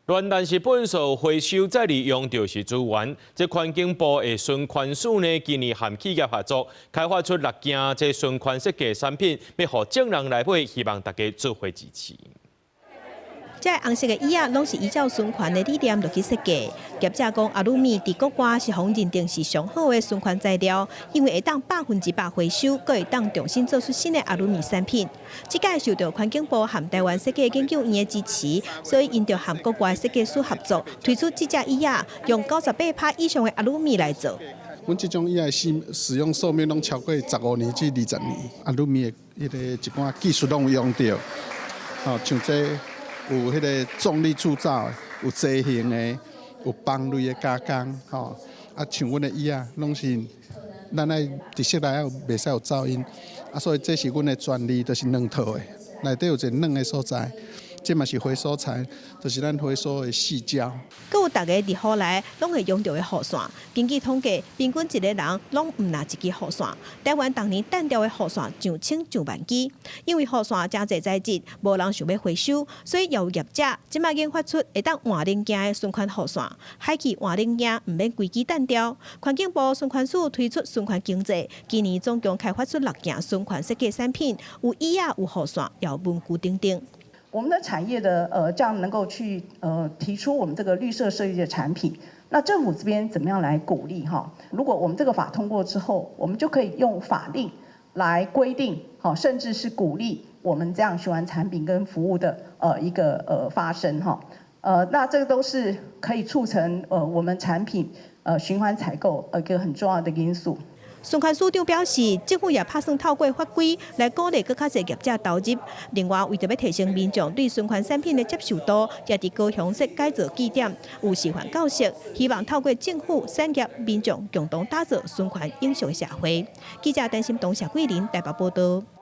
亂但是糞埽回收再利用就是資源。這環境部的循環署呢，今年和企業合作，開發出六件這循環設計產品，欲予眾人來買，希望大家做伙支持。這紅色的椅仔攏是依照循環的理念落去設計。業者講，阿魯米佇國外是予認定是上好的循環材料，因為會當100%回收，閣會當重新做出新的阿魯米產品。這屆受到環境部和台灣設計研究院的支持，所以𪜶就和國外設計師合作，推出這隻椅仔，用98%以上的阿魯米來做。阮這種椅仔使用壽命攏超過15年至20年，阿魯米的彼个一寡技術攏有用著，吼，像這有彼個重力鑄造的，有畸形的，有幫類的加工，吼，啊，像阮的椅仔，攏是咱愛佇室內愛袂使有噪音，啊，所以這是阮的專利，就是兩套的，內底有一個軟的所在。這嘛是回收材，就是咱回收的矽膠。閣有逐家佇雨內攏會用著的雨傘，根據統計，平均一個人攏毋若一支雨傘。台灣逐年擲掉的雨傘上千上萬支，因為雨傘誠濟材質，無人想欲回收，所以有業者這擺研發出會當換零件的循環雨傘，海去換零件，毋免規支擲掉。環境部循環署推出循環經濟，今年總共開發出六件循環設計產品，有椅仔、有雨傘，有文具等等。我們的產業的這樣能夠去提出我們這個綠色設計的產品，那政府這邊怎麼樣來鼓勵哈？如果我們這個法通過之後，我們就可以用法令來規定，好，甚至是鼓勵我們這樣循環產品跟服務的一個發生哈。那這個都是可以促成我們產品循環採購一個很重要的因素。循環署長表示，政府也拍算透過法規來鼓勵閣較濟業者投入。另外，為著欲提升民眾對循環產品的接受度，也佇高雄設改造據點，有示範教室，希望透過政府、產業、民眾共同打造循環永續社會。記者陳心東、謝桂林台北報道。